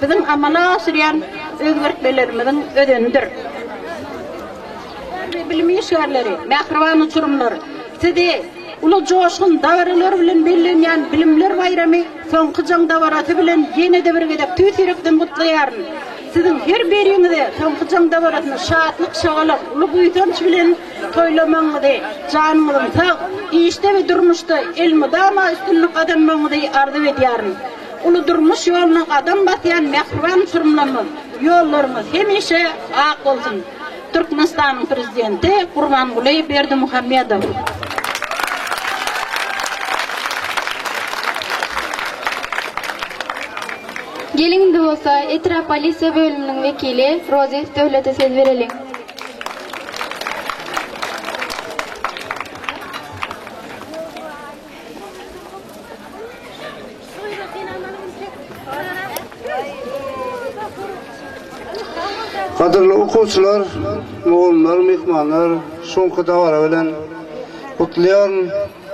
biziň amala aşyrýan özgertmelerimiziň özenidir. Harby bilim işgärleri, mähriban uçurymlar, sizi uly joşgun, dabaralar bilen bellenýän Bilimler baýramy Soňky jaň dabarasy bilen ýene-de bir gezek tüýs ýürekden gutlaýaryn. Siziň her biriňize Soňky jaň dabarasyny şatlyk-şagalaň, uly buýsanç bilen toýlamagyňyzy, janyňyzyň sag, işde we durmuşda elmydama üstünlik gazanmagyňyzy arzuw edýärin. Uly durmuş ýoluna gadam basýan mähriban uçurymlarymyz, ýollaryňyz hemişe ak bolsun! Türkmenistanyň Prezidenti Gurbanguly Berdimuhamedow. Geliň indi bolsa etrap polisiýa bölüminiň wekili Rozyýew Döwlete söz bereliň. Gadyrly okuwçylar, mugallymlar, myhmanlar, şu günki dabara bilen gutlaýaryn.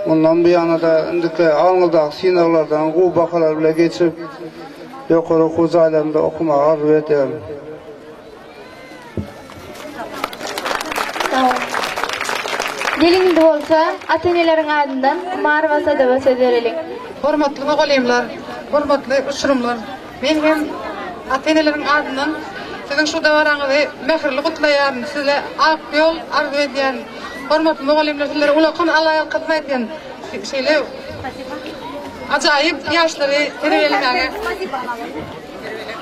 Mundan buýana-da indiki alňyzdaky synaglardan gowy bahalar bilen geçip, ýokary okuw jaýlarynda okamagy arzuw edýärin. Geliň indi bolsa ata-eneleriň adyndan Umarowa Sadaba söz bereliň. Hormatly mugallymlar, hormatly uçurymlar! Men hem ata-eneleriň adyndan siziň şu dabaraňyzy mähirli gutlaýaryn, size ak ýol arzuw edýärin. Hormatly mugallymlar, sizlere ulakan Alla ýalkasyn aýtýan. Şeýle ajaýyp ýaşlary terbiýelemäge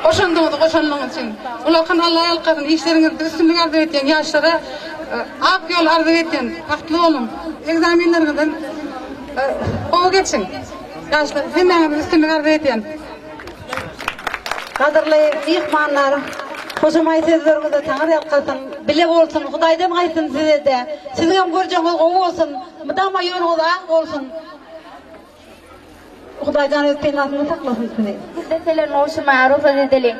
Goşandyňyzy goşanlygyňyz üçin ulakan Alla ýalkasyn işleriňizde üstünlik arzuw etýän ýaşlara ak ýol arzuw etýän bagtly boluň ekzamenleriňizden gowy geçiň ýaşlar hemmäňize üstünlik arzuw etýän. Gadyrly myhmanlar, hoşamaý sözleriňize Taňry ýalkasyn, bile bolsun, Hudaýdan gaýtsyn size-de. Siziňem görjegiňiz gowy bolsun, mydama ýoluňyz ak bolsun. Hudaýjan öz penasynda saklasyn sizi. Gül desselerini gowşurmaga rugsat edeliň.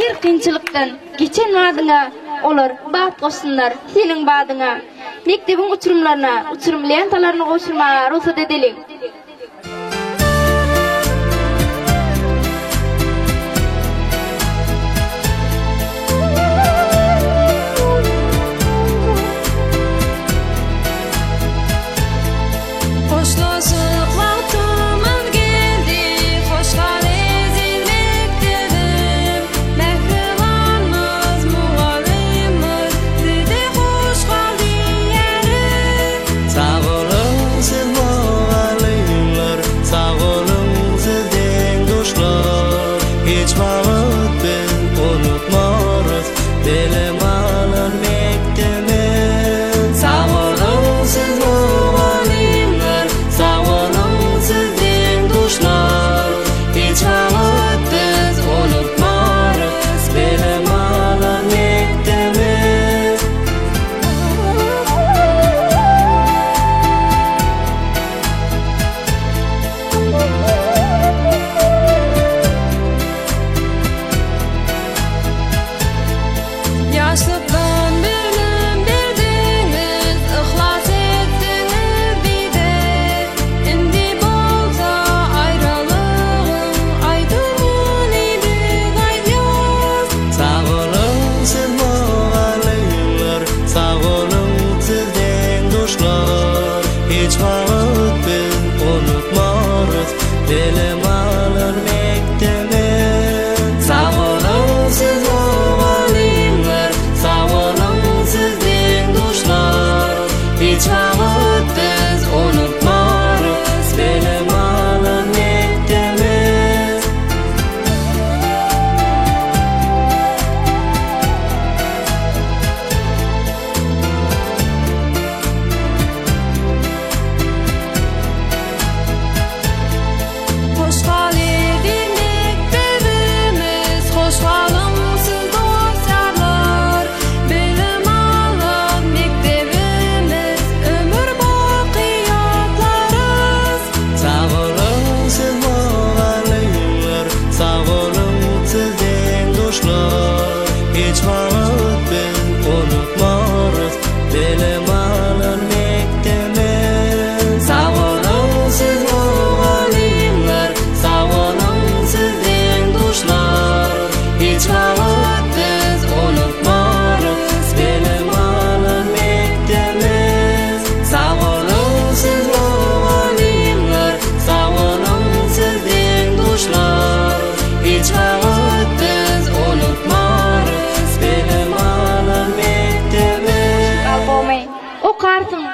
Her kynçylykdan geçen badyňa olar bat goşsunlar seniň badyňa. Mekdebiň uçurymlaryna uçurym lentalaryny gowşurmaga rugsat edeliň.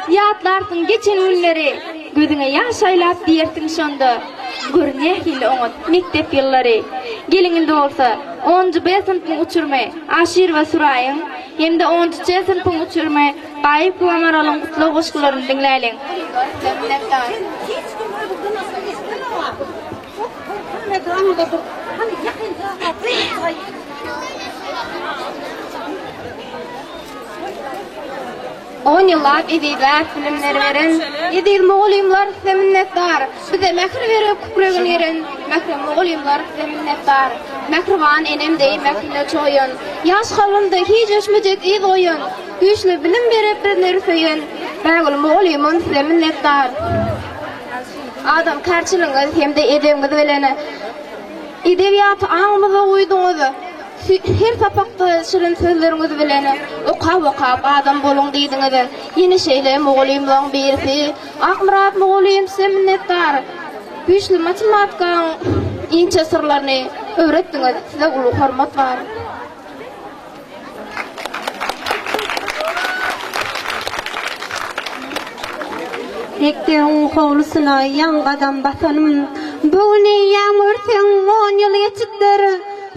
Ýatlarsyň geçen günleri, Gözüňe ýaş aýlap diýersiň şonda, Gör nähili oňat mekdep ýyllary. Geliň indi bolsa, onunjy B synpyň uçurymy Aşyrowa Suraýyň hem-de onunjy C synpyň uçurymy Gaýypowa Maralyň gutlag goşgularyny diňläliň. On ýyllap ezizläp bilimler beren, Eziz mugallymlar size minnetdar. Bize mähir berip kükregin geren, Mährem mugallymlar size minnetdar. Mähriban enem deý mährine çoýan, Ýaş kalbymda hiç öçmejek yz goýan, Güýçli bilim berip bizleri söýen, Bägül mugallymym size minnetdar. Adamkärçiligiňiz hem-de edebiňiz bilen Edebiýaty aňymyza guýduňyz. Her sapakda şirin sözleriňiz bilen okap-okap adam boluň diýdiňiz. Ýene şeýle mugallymlaň birisi Akmyrat mugallym size minnetdar. Güýçli matematikaň inçe syrlaryny öwretdiňiz. Size uly hormat bar. Mekdebiň howlusyna ýaňy gadam basanym, Bu gün eýýäm görseň on ýyl geçipdir.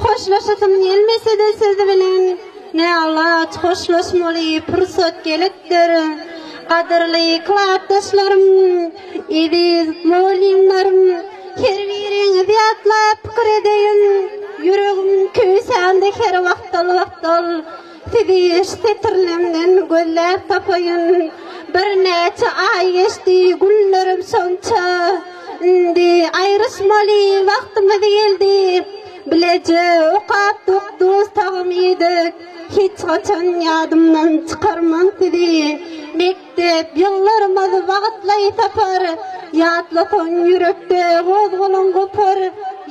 Hoşlaşasym gelmese-de siz bilen, Näalaç hoşlaşmaly pursat gelipdir. Gadyrly klasdaşlarym, eziz mugallymlarym, Her biriňizi ýatlap pikir edeýin. Ýüregim küýsände her wagtal-wagtal, Sizi şu setirlemden gözläp tapaýyn. Birnäçe aý geçdi, günlerim şonça. Indi aýryşmaly wagtymyz geldi. Bileje okapdyk, duz-tagam iýdik. Hiç haçan ýadymdan çykarman sizi. Mekdep ýyllarymyz wagtlaý sapar, Ýatlasaň ýürekde gozgalaň gopar.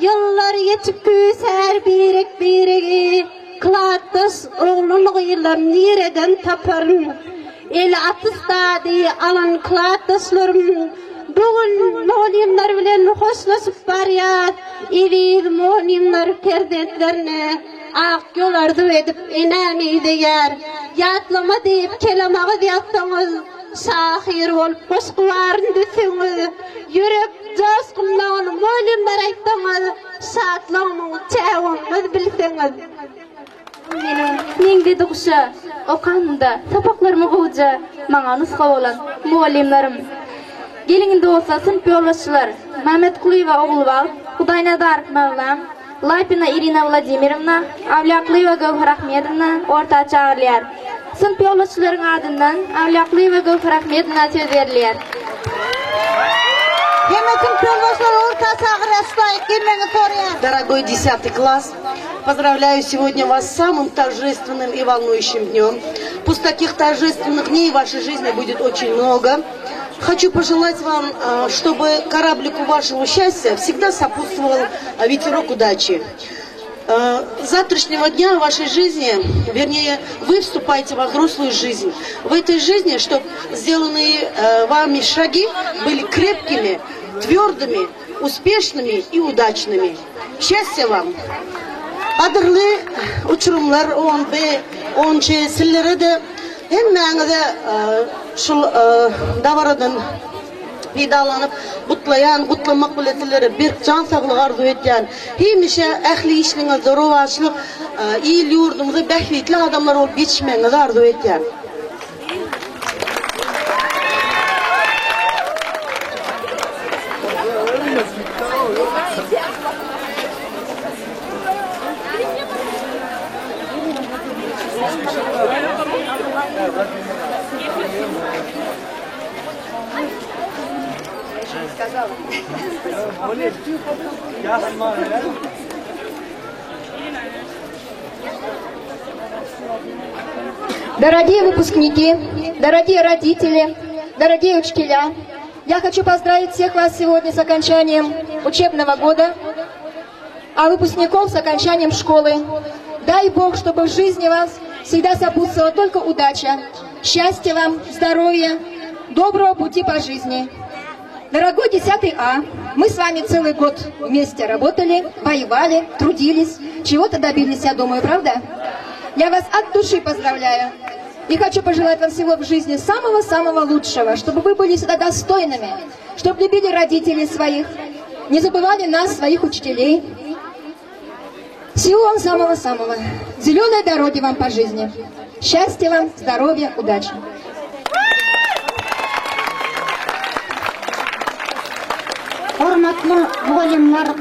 Ýyllar geçip küýsär birek-biregi, Klasdaş oglan-gyzlar nireden taparyn? Eli attestady alan klasdaşlarym, Bu gün mugallymlar bilen hoşlaşyp barýas. Eziz mugallymlar perzentlerine ak ýol arzuw edip enäni ideýär. Ýatlama diýip kelemagyz ýazsaňyz, Şahyr bolup goşgy baryn düzseňiz, Ýürek joşgunlaryny mugallymlara aýtsaňyz, Şatlygymyň çägini bilseňiz. Meniň meňzedi guşa, Okanymda sapaklarymy gowja, Maňa nusga bolan mugallymlarym. Geliň indi bolsa synp ýolbaşçylar Mämmetgulyýewa Ogulbagt, Hudaýnazarow Möwlam, Lapina Irina Wladimirovna, Awlýaklyýewa Göwher Ahmedowna orta çagyrylýar. Synp ýolbaşçylaryň adyndan Awlýaklyýewa Göwher Ahmedowna söz berilýär. Hemme synp ýolbaşçylary orta çagyrýar, şu taýyk gelmegiňizi soraýar. Дорогой десятый класс, поздравляю сегодня вас с самым торжественным и волнующим днем. Пусть таких торжественных дней в вашей жизни будет очень много. Хочу пожелать вам, а, чтобы кораблику вашего счастья всегда сопутствовал а, ветерок удачи. А, с завтрашнего дня в вашей жизни, вернее, вы вступаете во взрослую жизнь. В этой жизни, чтобы сделанные вами шаги были крепкими, твердыми, успешными и удачными. Счастья вам! Gadyrly uçurymlar 10 B, 10 C sizlere-de hemmäňize şul dabaradan peýdalanyp gutlaýan, gutlamak bilen sizlere berk jan saglyk arzuw edýän. Hemişe ähli işliňizde rowaçlyk, il-ýurdumyza bähbitli adamlar bolup ýetişmegiňizi arzuw edýän. Дорогие выпускники, дорогие родители, дорогие учителя, я хочу поздравить всех вас сегодня с окончанием учебного года, а выпускников с окончанием школы. Дай Бог, чтобы в жизни вас всегда сопутствовала только удача. Счастья вам, здоровья, доброго пути по жизни. Дорогой 10 А, мы с вами целый год вместе работали, воевали, трудились, чего-то добились, я думаю, правда? Я вас от души поздравляю. И хочу пожелать вам всего в жизни самого-самого лучшего, чтобы вы были всегда достойными, чтобы любили родителей своих, не забывали нас, своих учителей. Всего вам самого-самого. Зеленой дороги вам по жизни. Счастья вам, здоровья, удачи. Hormatly mugallymlar,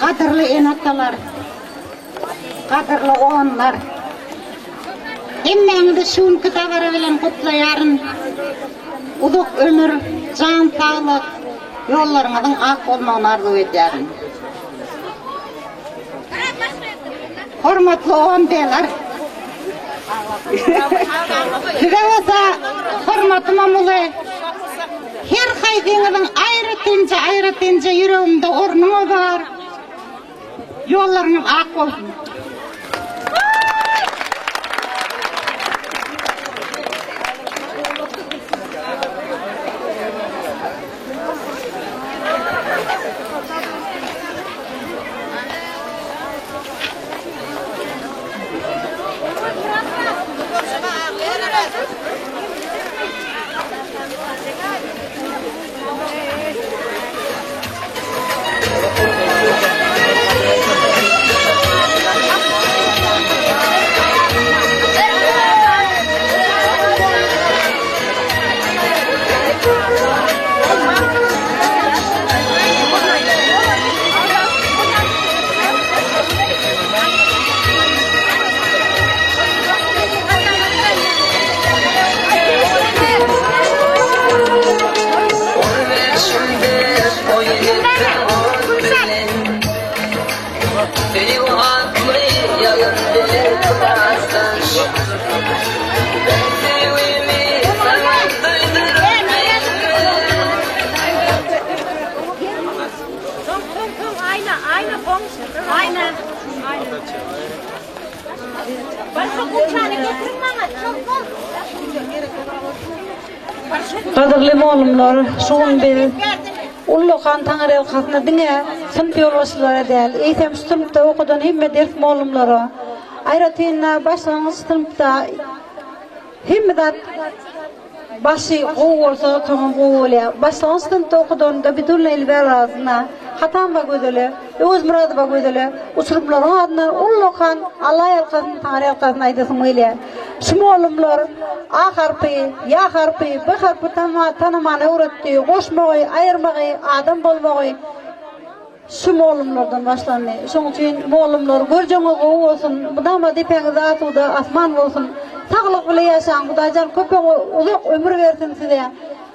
gadyrly ene-atalar, gadyrly oganlar. Hemmäňizi şu günki dabara bilen gutlaýaryn. Uzak ömür, jan saglyk, ýollaryňyzyň ak bolmagyny arzuw edýärin. Hormatly oganbeýler, size bolsa hormatymam uly. Her haýsyňyzyň aýratynja-aýratynja ýüregimde ornuňyz bar. Ýollaryňyz ak bolsun! Gadyrly mugallymlar, şu gün biz ullakan Taňryýalkasyna diňe synp ýolbaşçylara däl, eýsem şu synpda okadan hemme ders mugallymlara, aýratyn-da başlangyç synpda hemme zat Başy gowy bolsa soňam gowy bolýar. Başlangyç synpda okadanymda Bidulla Elbärazyna, Hatamova Gözele, Öwezmyradowa Gözele uçurymlaryň adyndan ullakan Alla ýalkasyn, Taňry ýalkasyn aýdasym gelýär. Şu mugallymlar A harpy, Ýa harpy, B harpy tanamany öwretdi, goşmagy, aýyrmagy, adam bolmagy. Şu mugallymlardan başlandy. Şoň üçin mugallymlar görjeňiz gowy bolsun, mydama depäňizde asuda asman bolsun. Saglyk bile ýaşaň, Hudaýjan köp uzak ömür bersin size.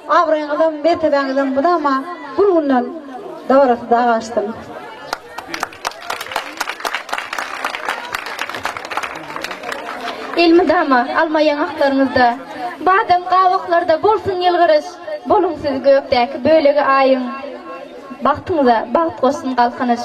Abraýyňyzam, mertebäňizem mydama gün-günden dabarasy dag aşsyn. Elmydama alma ýaňaklaryňyzda, badam gabaklarda bolsun ýylgyryş, boluň siz gökdäki bölegi aýyň. Bagtyňyza bagt goşsun Galkynyş.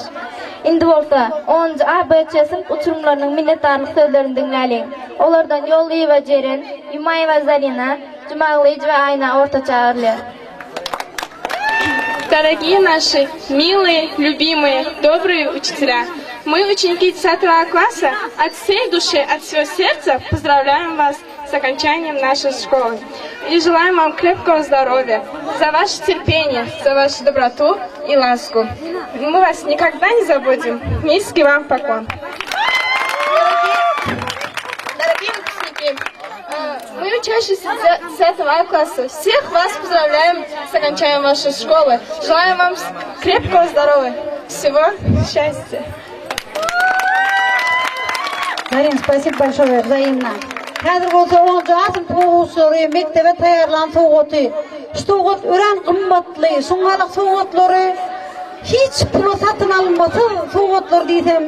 Indi bolsa, onunjy A, B, Ç synp uçurymlarynyň minnetdarlyk sözlerini diňläliň. Olardan Ýollyýewa Jeren, Jumaýewa Zarina, Jumagylyjowa Aýna orta çagyrylýar. Дорогие наши милые, любимые, добрые учителя, мы, ученики 10 класса, от всей души, от всего сердца поздравляем вас с окончанием нашей школы. И желаем вам крепкого здоровья, за ваше терпение, за вашу доброту и ласку. Мы вас никогда не забудем. Низкий вам поклон. Дорогие выпускники, э, мы, учащиеся 10 класса, всех вас поздравляем с окончанием вашей школы. Желаем вам крепкого здоровья, всего счастья. Зарин, спасибо большое, взаимно. Häzir bolsa onunjy A synpyň okuwçylary mekdebe taýýarlan sowgaty. Şu sowgat örän gymmatly. Şuňňalyk sowgatlary hiç pula satyn alynmasa sowgatlar diýsem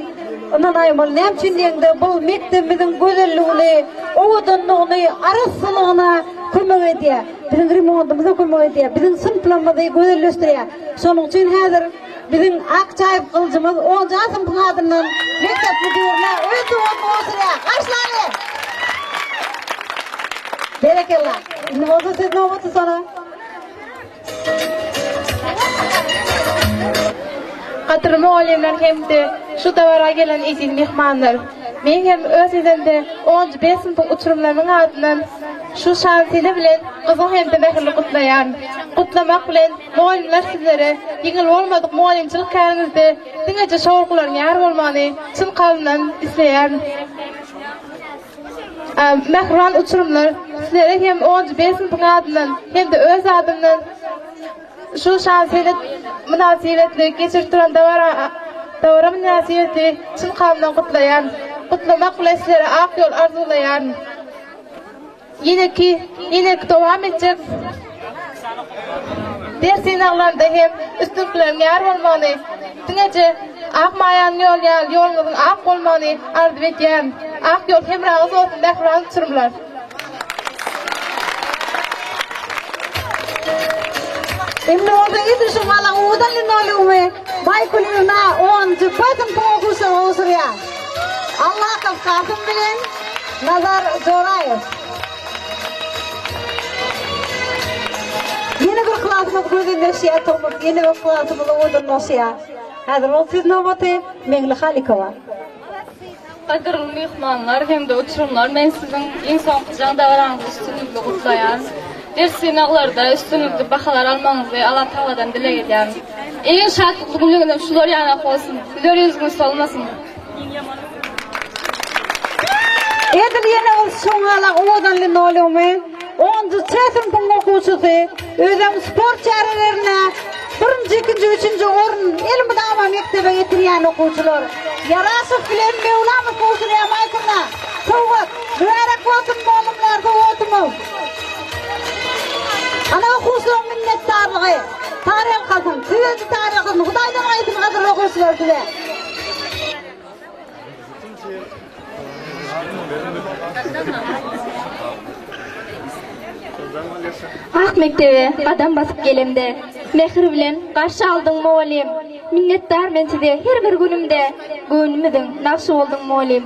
ynanaýmaly. Näme üçin diýeňde bu mekdebimiziň gözelligini, owadanlygyny, arassalygyna kömek edýär. Biziň remontymyza kömek edýär. Biziň synplarymyzy gözelleşdirýär. Şonuň üçin häzir Biziň Akjaýyp gylyjymyz onunjy A synpyň adyndan mekdep müdirine öz sowgadyny gowşurýar. Garşylaly! Berekella! Indi bolsa söz nobaty sana. Gadyrly mugallymlar hem-de şu dabara gelen eziz myhmanlar! Men hem öz ýüzümde onunjy B synpyň uçurymlarynyň adyndan şu şan sene bilen gyzgyn hem-de mähirli gutlaýaryn. Gutlamak bilen, mugallymlar sizlere ýeňil bolmadyk mugallymçylyk käriňizde diňeje şowluklaryň ýar bolmagyny çyn kalbymdan isleýärin. Mähriban uçurymlar, sizlere hem onunjy B synpyň adyndan hem-de öz adymdan Şu şan sene mynasybetli geçirip duran dabara dabara mynasybetli çyn kalbymdan gutlaýan. Gutlamak bilen sizlere ak ýol arzuwlaýaryn. Ýeneki ýeneki dowam etjek ders synaglarynda hem üstünlikleriň ýar bolmagyny, diňeje ak maýanyň ýoly ýaly ýoluňyzyň ak bolmagyny arzuw edýärin. Ak ýol hemraňyz bolsun mähriban uçurymlar! Indi bolsa edil şu galaň owadan linoleumy Baýkulyýewna onunjy B synpyň okuwçylaryna gowşurýar. Allakow Kasym bilen Nazar Joraýew. Ýene bir klasymyz gözelleşýär, tomus ýene bir klasymyz owadanlaşýar. Häzir bolsa söz nobaty Meňli Halykowa. Gadyrly myhmanlar hem-de uçurymlar, men siziň iň soňky jaň dabaraňyzy üstünlikli gutlaýaryn. Ders synaglarda üstünlikli bahalar almagyňyzy Allatagaladan dileg edýärin. Iň şatlykly günleriňizem şular ýanak bolsun. Güler ýüzüňiz solmasyn. Edil ýene ol şoňala owadan linoleumy onunjy C synpyň okuwçysy, özem sport çärelerinde birinji, ikinji, üçünji orun elmydama mekdebe getirýän okuwçylar. Ýaraşow bilen Möwlamow gowşurýar maýkyna. Sowgat! Mübärek bolsun mollumlar sowgatymyz! Ana okuwçylaryň minnetdarlygy. Taryl kalsyn, süýji taryl kalsyn, Hudaýdan gaýsyn gadyrly okuwçylar size. Ak mekdebe gadam basyp gelemde, Mähir bilen garşy aldyň mugallym. Minnetdar men size her bir günümde, Göwnümiziň nagşy bolduň mugallym.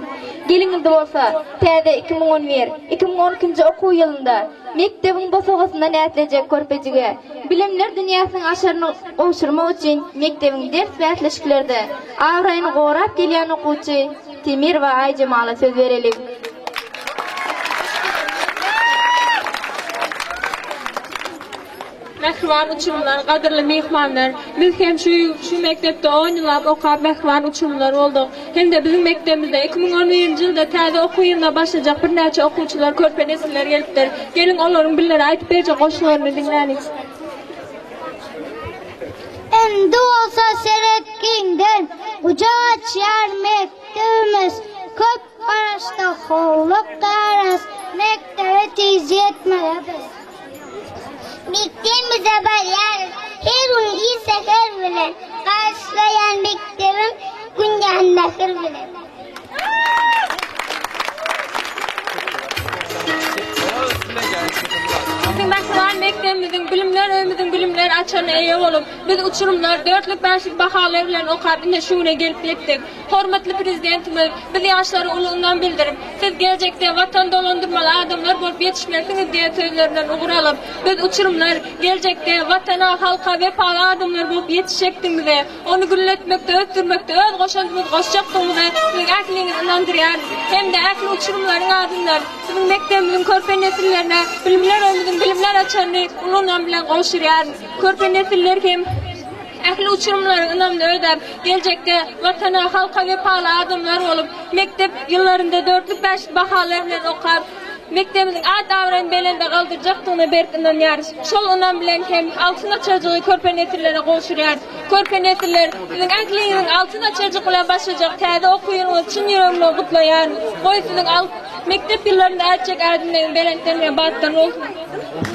Geliň indi bolsa, täze 2011, 2012-nji okuw ýylynda mekdebiň bosagasyndan ätlejek körpejige bilimler dünýäsiniň açaryny gowşurmak üçin mekdebiň ders bäsleşiklerde abraýyny gorap gelýän okuwçy Temirowa Aýjemala söz bereliň. Mähriban uçurymlar, gadyrly myhmanlar! Biz hem şu şu mekdepde on ýyllap okap mähriban uçurymlar bolduk. Hem-de biziň mekdebimizde 2011-nji ýylda täze okuw ýylyna başlajak birnäçe okuwçylar, körpe nesiller gelipdir. Geliň, olaryň bizlere aýdyp berjek goşgularyny diňläliň. Indi bolsa seret giňden, Gujak açýar mekdebimiz. Köp garaşdyk, howlukýarys, Mekdebe tiz ýetmeli biz. Mekdebimize barýarys, Her gün ir säher bilen. Garşylaýan mekdebim, Gün mähir bilen. Biziň mähriban mekdebimiziň bilimler öýümiziň bilimler açaryna eýe bolup, biz uçurymlar dörtlük bäşlik bahalar bilen okap ine şu güne gelip ýetdik. Hormatly Prezidentimiz biz ýaşlara uly ynam bildirip, Siz geljekde Watany dolandyrmaly adamlar bolup ýetişmelisiňiz diýen sözlerinden ugur alyp, biz uçurymlar geljekde Watana, halka wepaly adamlar bolup ýetişjekdigimize, Ony gülletmekde, ösdürmekde öz goşandymyzy goşjakdygymyza siziň ähliňizi ynandyrýarys hem-de ähli uçurymlaryň adyndan siziň mekdebimiziň körpe nesillerine Bilimler öýümiziň bilimler açaryny uly ynam bilen gowşurýarys. Körpe nesiller hem ähli uçurymlaryň ynamyny ödäp, geljekde Watana, halka wepaly adamlar bolup, mekdep ýyllarynda dörtlük-bäşlik bahalar bilen okap, mekdebimiziň at-abraýyny belende galdyrjakdygyna berk ynanýarys. Şol ynam bilen hem altyn açarjygy körpe nesillere gowşurýarys. Körpe nesiller, siziň ähliňiziň altyn açarjyk bilen başlajak täze okuw ýylyňyzy çyn ýüregimden gutlaýaryn. Goý, siziň mekdep ýyllarynda ätjek ädimleriňiz belentden we batdan bolsun!